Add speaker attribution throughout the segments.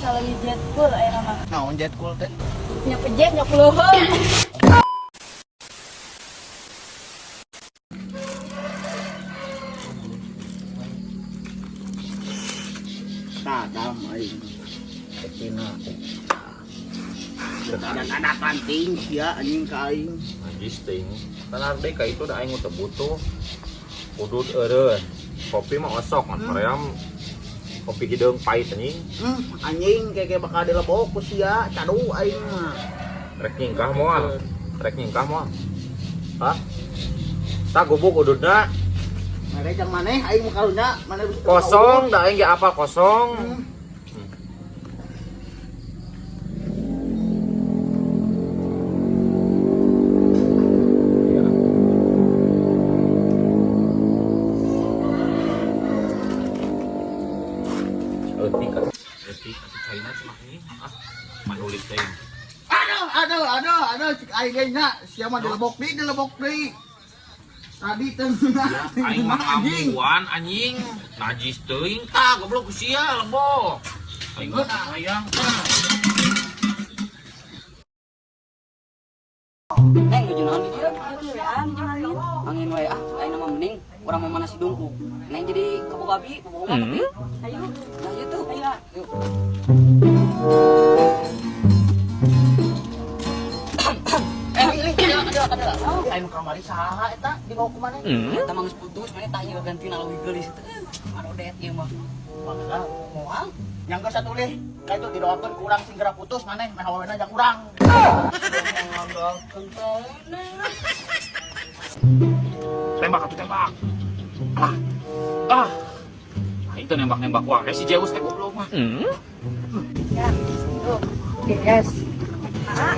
Speaker 1: Lagi jet cool aya nama.
Speaker 2: Naon jet cool teh?
Speaker 1: Nya pejet nya leuheung.
Speaker 2: Tadam aing. Cina. Ada-ada panting sia anjing ka aing.
Speaker 3: Najis teuing. Tanar deui ka itu da aing teu butuh. Udud eureun. Kopi mah osok ngan hoream kopi hideung pahit anjing.
Speaker 2: Anjing keke bakal dilebok ku sia, cadu aing mah.
Speaker 3: Rek nyingkah moal. Rek nyingkah moal. Hah? Tak gubuk ududna
Speaker 2: Mere jang maneh aing mah karunya, maneh bisa
Speaker 3: kosong da aing ge apal kosong. Iya. Leutik atuh. Leutik atuh caina cenah ini. Ah, manulik teh.
Speaker 2: Aduh, aduh, aduh, aduh, cik aing ge nya, sia mah dilebok deui, dilebok deui. Tadi teh
Speaker 3: Aing mah
Speaker 2: anjing.
Speaker 3: ambuan anjing. Najis teuing tah goblok ku sia lebok. Aing mah hayang.
Speaker 4: Neng nuju naon di dieu?
Speaker 1: Wean jeung angin.
Speaker 4: Angin wae ah, aing mah mending urang mah mana si dungku. Neng jadi kaboga abi, bobogohan tapi.
Speaker 1: Ayo.
Speaker 4: Nah, ieu tuh.
Speaker 1: Ayo.
Speaker 4: Yuk.
Speaker 2: Eh, ini, ada, ada. Aing nu kamari saha eta dibawa ku maneh?
Speaker 4: Eta mah geus putus, maneh tah ieu gantina leuwih geulis teh. Marodet ieu mah.
Speaker 2: Maka
Speaker 4: Moal.
Speaker 2: yang ke satu leh, ka itu didoakeun ku urang sing geura putus maneh, meh awewena jang urang.
Speaker 3: Tembak atuh tembak. Ah. Ah. Nah, itu nembak-nembak wah kayak si Zeus teh goblok mah.
Speaker 1: Ya. Tuh. Yes. Aa,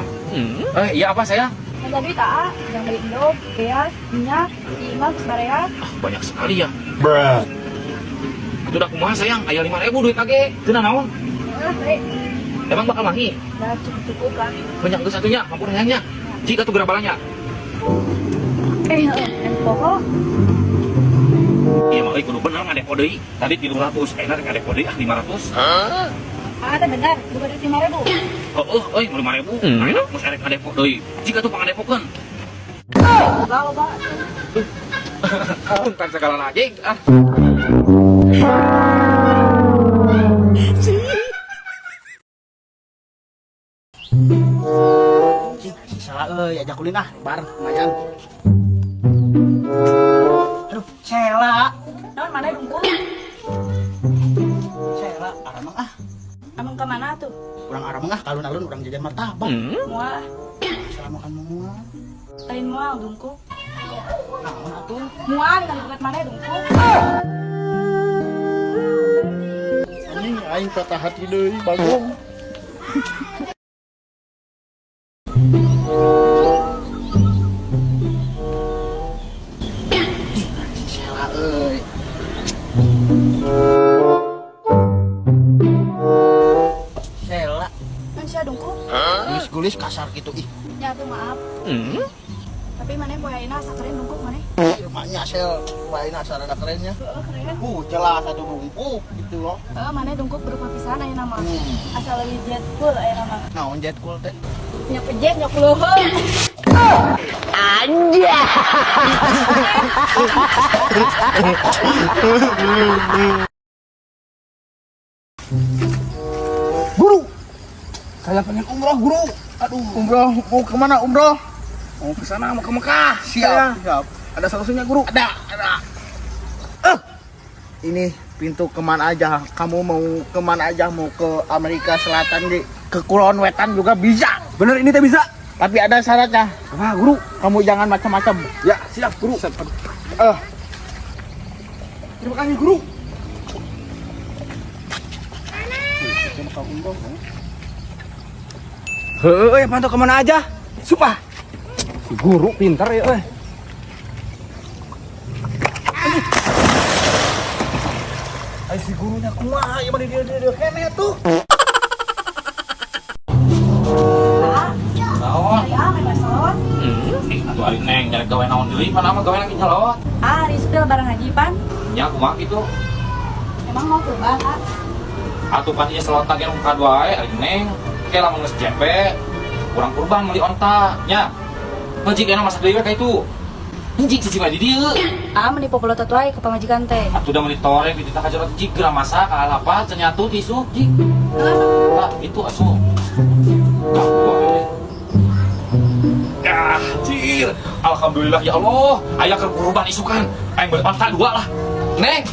Speaker 3: Eh, iya apa saya?
Speaker 1: ada duit aa, yang beli endog, beas, minyak, imah, barea.
Speaker 3: Ah, banyak sekali ya. Itu udah kumaha sayang, aya 5.000 duit kage. Teu naon?
Speaker 1: Heeh, bre.
Speaker 3: Emang bakal mahi?
Speaker 1: Dah cukup-cukup lah.
Speaker 3: Banyak geus satunya, ampun sayangnya. Jika tuh gerabalanya.
Speaker 1: Eh, heeh, yang pokok
Speaker 3: Iya mah euy kudu bener ngadepo deui. Tadi 300, enak ngadepo deui ah 500.
Speaker 1: Aa teh benar, bukan duit 5.000.
Speaker 3: Oh, oh, euy 5.000. Enak geus erek ngadepo deui. Jika tuh pangadepokeun.
Speaker 1: Loba, loba.
Speaker 3: Punten segala anjing. Ah.
Speaker 2: Cik, salah euy, ajak ulin ah, bar lumayan. Aduh, Sela.
Speaker 1: Naon mana dungkul?
Speaker 2: Sela, aramang ah.
Speaker 1: Amang ke mana tuh?
Speaker 2: Urang aramang ah, kalun-alun urang jajan martabak.
Speaker 1: Moal,
Speaker 2: Salah makan moal.
Speaker 1: lain moal dungkul.
Speaker 2: Naon atuh?
Speaker 1: Moal dengan bukat mana dungkul?
Speaker 2: Anjing aing patah hati deui, bagong. Sela euy. Sela,
Speaker 1: Naon sia dungkul?
Speaker 2: gulis-gulis kasar gitu ih.
Speaker 1: Ya tuh maaf. Tapi mana poe ayeuna asa keren dungkul mana?
Speaker 2: Maknya sel, lain asal ada kerennya.
Speaker 1: Heeh, keren.
Speaker 2: Jelas satu bungkuk gitu loh.
Speaker 1: Heeh, mana dungkul berubah pisan ayeuna mah. Asa leuwih jet cool ayeuna mah.
Speaker 2: Naon jet cool teh?
Speaker 1: Nya pejet nya leuheung.
Speaker 2: Guru, saya pengen umroh guru. Aduh, umroh mau kemana umroh?
Speaker 5: Mau ke sana, mau ke Mekah.
Speaker 2: Siap,
Speaker 5: Saya.
Speaker 2: siap.
Speaker 5: Ada solusinya, Guru.
Speaker 2: Ada, ada. Ini pintu kemana aja? Kamu mau kemana aja? Mau ke Amerika Selatan, di ke Kulon Wetan juga bisa.
Speaker 5: Bener ini teh bisa?
Speaker 2: Tapi ada syaratnya.
Speaker 5: Apa, Guru?
Speaker 2: Kamu jangan macam-macam.
Speaker 5: Ya, siap, Guru.
Speaker 2: Eh,
Speaker 5: Terima kasih, Guru. Heuh, pantau kemana aja? Sumpah. Si guru pintar ya, euy. Ay, si gurunya kumaha ieu mah di dieu dieu keneh tuh.
Speaker 1: Aa,
Speaker 3: Naon?
Speaker 1: ari aa main masalawat.
Speaker 3: Ih, atuh ari neng nyari gawe naon deui, mana mah gawe lagi nyelot.
Speaker 1: Aa, rispil bareng haji pan.
Speaker 3: Nya kumaha kitu?
Speaker 1: Emang mau terbang, Aa?
Speaker 3: Atuh pan ieu selota ge nu kadua wae ari Neng. Ke lamun geus JP urang kurban meuli onta nya. Heuh enak masak deui we ka itu. Anjing cicing wae di dieu.
Speaker 1: Ah, meni popolotot wae ke pamajikan teh.
Speaker 3: Atuh da meuli torek di titah ka jero jig geura masak ka alapat can nyatu ti isuk jig. Ah, itu asuh. Ganggu wae. Ah, jir. Alhamdulillah ya Allah, aya keur kurban isukan. Aing meuli onta dua lah. Neng,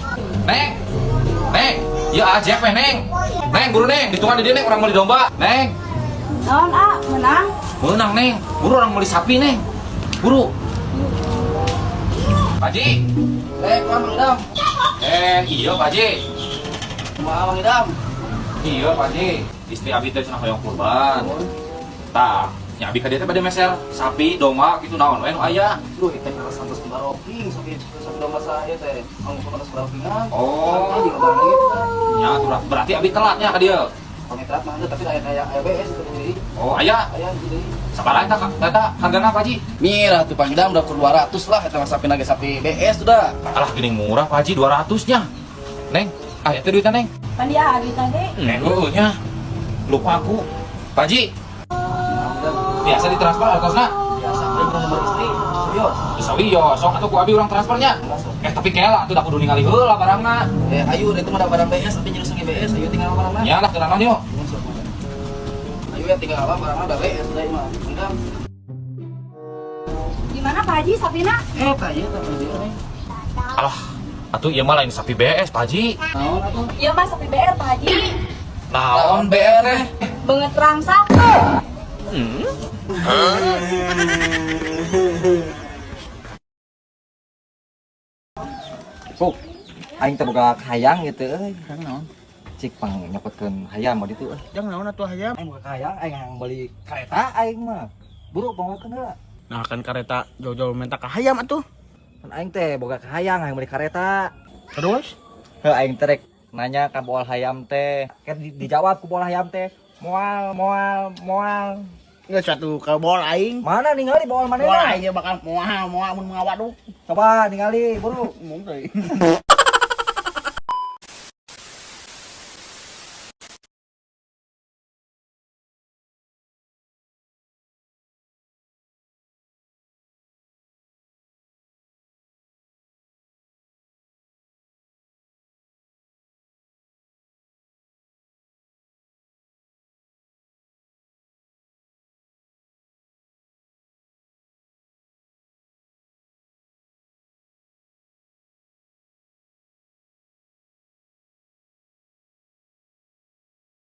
Speaker 3: Neng. Neng, ya ah JP Neng. Neng, buru Neng, ditungan di dieu Neng urang meuli domba. Neng,
Speaker 1: Naon ah, menang?
Speaker 3: Meunang Neng. Buru urang meuli sapi Neng. Buru. Pak Haji.
Speaker 4: Eh, kumaha Mang Idam?
Speaker 3: Eh, iya Pak Haji.
Speaker 4: Kumaha Mang Idam?
Speaker 3: Iya Pak Haji. Istri abi teh cenah hoyong kurban. Tah, nya abi ka dieu teh bade meser sapi, domba gitu naon we nu aya.
Speaker 4: Duh, teh kalau santos baroking, sapi sapi domba saya teh. Kamu kok barokingan.
Speaker 3: Oh.
Speaker 4: Di barang gitu kan.
Speaker 3: Nya atuh lah. Berarti abi telatnya ka dieu.
Speaker 4: Pamit mah tapi aya kayak aya BS itu jadi.
Speaker 3: Oh, aya.
Speaker 4: Aya jadi.
Speaker 3: Sabaraha eta eta hargana Pak Haji?
Speaker 4: Mirah tuh Pak Idam udah kur 200 lah eta mah sapi naga sapi BS sudah.
Speaker 3: Alah geuning murah Pak Haji 200 nya. Neng, ah eta duitna Neng.
Speaker 1: Pan dia duit tadi.
Speaker 3: Neng heueuh nya. Lupa aku. Pak Haji, biasa ditransfer artosna?
Speaker 4: Biasa, dia bukan nomor istri, serius.
Speaker 3: Bisa wiyo, sok atuh ku abi urang transfernya. Eh tapi kela atuh da kudu ningali heula barangna.
Speaker 4: Eh, ayo itu mah ada barang BS, tapi jurus BS, ayo tinggal barangna.
Speaker 3: Ya lah kenalan yuk.
Speaker 4: Ayo ya tinggal apa barangna udah BS udah mah. Enggak.
Speaker 1: Gimana Pak Haji sapina?
Speaker 4: Eh, tak ya, tak dia nih.
Speaker 3: Alah, atuh ieu mah lain sapi BS, Pak Haji.
Speaker 4: Naon atuh?
Speaker 1: Iya mah sapi BR Pak Haji.
Speaker 3: Naon BR teh?
Speaker 1: Beungeut rangsak.
Speaker 5: Kuk, aing teh boga hayang gitu euy.
Speaker 2: Jang naon?
Speaker 5: Cik pang nyokotkeun hayam mah ditu euy.
Speaker 2: Jang naon atuh hayam?
Speaker 5: Aing boga hayang, aing hayang beli kereta aing mah. Buru pangwakeun heula.
Speaker 2: Nah kan kareta jauh-jauh minta ka hayam atuh.
Speaker 5: Kan aing teh boga kahayang hayang beli kereta.
Speaker 2: Terus?
Speaker 5: Heuh aing teh rek nanya ka boal hayam teh. Kan dijawab ku boal hayam teh. Moal, moal, moal.
Speaker 2: Geus atuh ka bol aing.
Speaker 5: Mana ningali boal
Speaker 2: Bol
Speaker 5: manehna?
Speaker 2: aing bakal moal moal mun ngawaduk.
Speaker 5: Coba ningali buru.
Speaker 2: Mung teuing.